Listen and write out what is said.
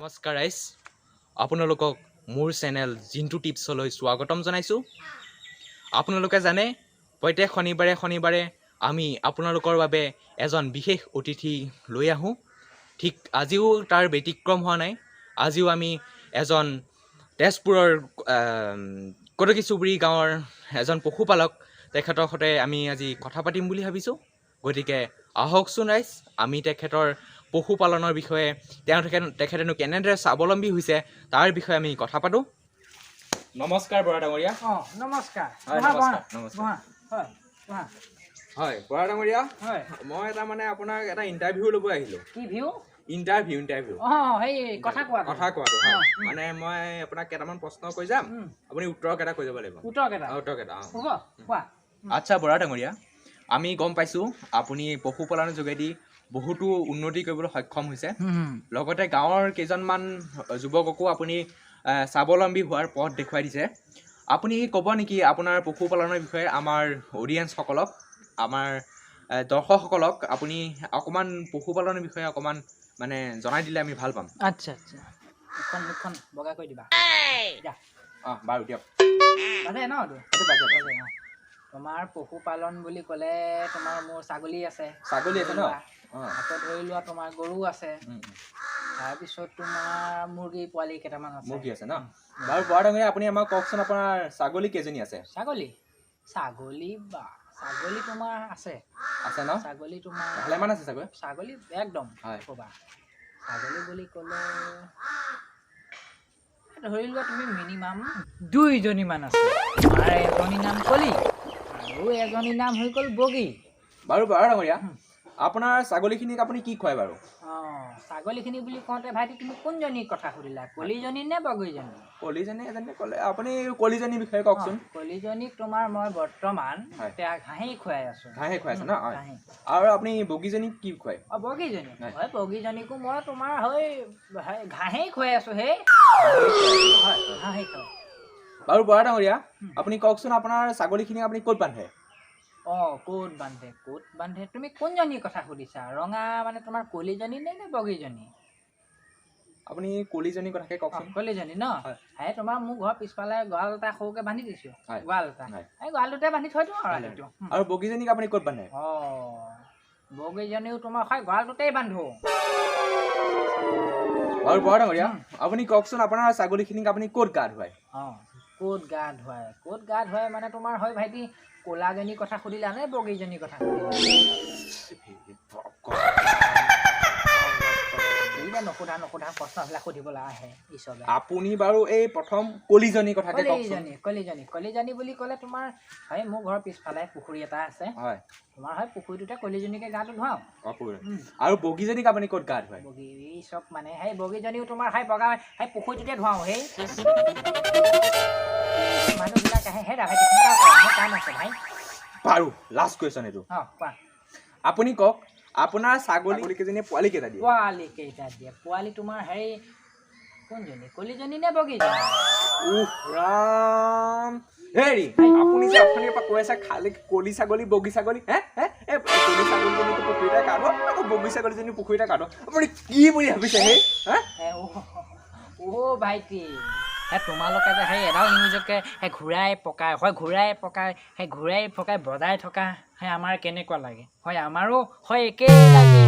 নমস্কাৰ ৰাইজ, আপোনালোকক মোৰ চেনেল জিণ্টু টিপছলৈ স্বাগতম জনাইছোঁ। আপোনালোকে জানে, প্ৰত্যেক শনিবাৰে শনিবাৰে আমি আপোনালোকৰ বাবে এজন বিশেষ অতিথি লৈ আহোঁ। ঠিক আজিও তাৰ ব্যতিক্ৰম হোৱা নাই। আজিও আমি এজন তেজপুৰৰ কটকী চুবুৰী গাঁৱৰ এজন পশুপালক, তেখেতৰ সৈতে আমি আজি কথা পাতিম বুলি ভাবিছোঁ। গতিকে আহকচোন ৰাইজ, আমি তেখেতৰ পশুপালনৰ বিষয়ে, তেওঁ তেখেতেনো কেনেদৰে স্বাৱলম্বী হৈছে, তাৰ বিষয়ে আমি কথা পাতোঁ। নমস্কাৰ বৰা ডাঙৰীয়া। অঁ, নমস্কাৰ। হয়, বহা, নমস্কাৰ, বহা, নমস্কাৰ। বহা, হয়, বহা। হয় বৰা ডাঙৰীয়া। হয়। মই এটা মানে আপোনাক এটা ইণ্টাৰভিউ ল'ব আহিলোঁ। কি ভিউ? Interview, interview. অঁ, সেই কথা কোৱা। কথা কোৱাটো, হয়। অঁ। মানে মই আপোনাক কেইটামান প্ৰশ্ন কৈ যাম, আপুনি উত্তৰ কেইটা কৈ যাব লাগিব। উত্তৰ কেইটা? অঁ, উত্তৰ কেইটা, অঁ। হ'ব, কোৱা। আচ্ছা বৰা ডাঙৰীয়া, আমি গম পাইছোঁ আপুনি পশুপালনৰ যোগেদি বহুতো উন্নতি কৰিবলৈ সক্ষম হৈছে। লগতে গাঁৱৰ কেইজনমান যুৱককো আপুনি স্বাৱলম্বী হোৱাৰ পথ দেখুৱাই দিছে। আপুনি ক'ব নেকি আপোনাৰ পশুপালনৰ বিষয়ে আমাৰ অডিয়েঞ্চসকলক, আমাৰ দৰ্শকসকলক আপুনি অকণমান পশুপালনৰ বিষয়ে অকণমান মানে জনাই দিলে আমি ভাল পাম। আচ্ছা, মুখখন মুখখন বগা কৰি দিবা যা। অঁ, বাৰু দিয়ক। বাজে ন এইটো? এইটো বাজে। বাজে, অঁ। তোমাৰ পশুপালন বুলি ক'লে তোমাৰ মোৰ ছাগলী আছে। ছাগলী আছে ন? ধৰি লোৱা। অঁ। আকৌ ধৰি লোৱা তোমাৰ গৰু আছে। তাৰপিছত তোমাৰ মুৰ্গী পোৱালি কেইটামান আছে। মুৰ্গী আছে ন? বাৰু বৰা ডাঙৰীয়া, আপুনি আমাক কওকচোন, আপোনাৰ ছাগলী কেইজনী আছে? ছাগলী ছাগলী বা ছাগলী তোমাৰ আছে। আছে ন? ছাগলী তোমাৰ ভালেমান আছে চাগৈ? ছাগলী একদম ক'বা, ছাগলী বুলি ক'লে ধৰি লোৱা তুমি মিনিমাম দুইজনীমান আছে। তোমাৰ এজনী নাম কলি আৰু এজনী নাম হৈ গ'ল বগী। বাৰু বৰা ডাঙৰীয়া, আপোনাৰ ছাগলীখিনিক আপুনি কি খুৱায় বাৰু? অঁ, ছাগলীখিনি বুলি কওঁতে ভাইটি, তুমি কোনজনীৰ কথা সুধিলা, কলিজনী নে বগীজনী? কলিজনী এজনী ক'লে, আপুনি কলিজনীৰ বিষয়ে কওকচোন। অঁ, কলিজনীক তোমাৰ মই বৰ্তমান এতিয়া ঘাঁহেই খুৱাই আছোঁ। ঘাঁহে খুৱাই আছে ন? হয়। ঘাঁহে। আৰু আপুনি বগীজনীক কি খুৱায়? অঁ, বগীজনী? হয়। হয়, বগীজনীকো মই তোমাৰ হৈ হৈ ঘাঁহেই খুৱাই আছোঁ। সেই হয়, ঘাঁহেই খুৱাই। বাৰু বৰা ডাঙৰীয়া, আপুনি কওকচোন, আপোনাৰ ছাগলীখিনিক আপুনি ক'ত বান্ধে? অঁ, ক'ত বান্ধে, ক'ত বান্ধে? তুমি কোনজনীৰ কথা সুধিছা? ৰঙা মানে তোমাৰ কলিজনী নে নে বগীজনী? আপুনি কলিজনীৰ কথাকে কওকচোন। কলিজনী ন? হয়। এই তোমাৰ মোৰ ঘৰৰ পিছফালে গঁৰাল এটা সৰুকে বান্ধি দিছোঁ। গঁৰাল এটা। এই গঁৰালটোতে বান্ধি থৈ দিওঁ আৰু ৰাতিটো। আৰু বগীজনীক আপুনি ক'ত বান্ধে? অঁ, বগীজনীও তোমাৰ হয় গঁৰালটোতেই বান্ধো। বাৰু বৰা ডাঙৰীয়া, আপুনি কওকচোন, আপোনাৰ ছাগলীখিনিক আপুনি ক'ত গা ধুৱায়? অঁ, ক'ত গা ধুৱায়, ক'ত গা ধুৱায় মানে তোমাৰ হয় ভাইটি, ক'লাজনীৰ কথা সুধিলা নে বগীজনীৰ কথা সুধিলা? কি যে নুসুধা নুসুধা প্ৰশ্নবিলাক সুধিবলৈ আহে ঈশ্বৰে। আপুনি বাৰু এই প্ৰথম কলিজনীৰ কথাকে কওকচোন। কলিজনী, কলিজনী, কলিজনী বুলি ক'লে তোমাৰ হয় মোৰ ঘৰৰ পিছফালে পুখুৰী এটা আছে। তোমাৰ হয় পুখুৰীটোতে কলিজনীকে গাটো ধুৱাওঁ। অঁ, পুখুৰী। আৰু বগীজনীক আপুনি ক'ত গা ধুৱায়? বগী এই চব মানে সেই বগীজনীও তোমাৰ সেই বগা সেই পুখুৰীটোতে ধুৱাওঁ। সেই মানুহবিলাক আহে। হেৰা ভাইটি, সোনকালে কৰা, মোৰ কাম আছে ভাই। বাৰু লাষ্ট কুৱেশ্যন এইটো। অঁ, কোৱা। আপুনি কওক, আপোনাৰ ছাগলী কেইজনীয়ে পোৱালি কেইটা দিয়ে? পোৱালি কেইটা দিয়ে? পোৱালি তোমাৰ হেৰি কোনজনী, কলিজনী নে বগীজনী? উফ ৰাম, হেৰি আপুনি যে অথনিৰ পৰা কৈ আছে খালি কলি ছাগলী, বগী ছাগলী, হে হে এই কলি ছাগলীজনীকো পুখুৰীতে কাটো, আকৌ বগী ছাগলীজনী পুখুৰীতে কাটো, আপুনি কি বুলি ভাবিছে সেই হে? অ' ভাইটি, সেই তোমালোকে যে সেই এডাল নিউজকে সেই ঘূৰাই পকাই হয় ঘূৰাই পকাই সেই ঘূৰাই পকাই বজাই থকা, সেই আমাৰ কেনেকুৱা লাগে হয়, আমাৰো হয় একেই লাগে।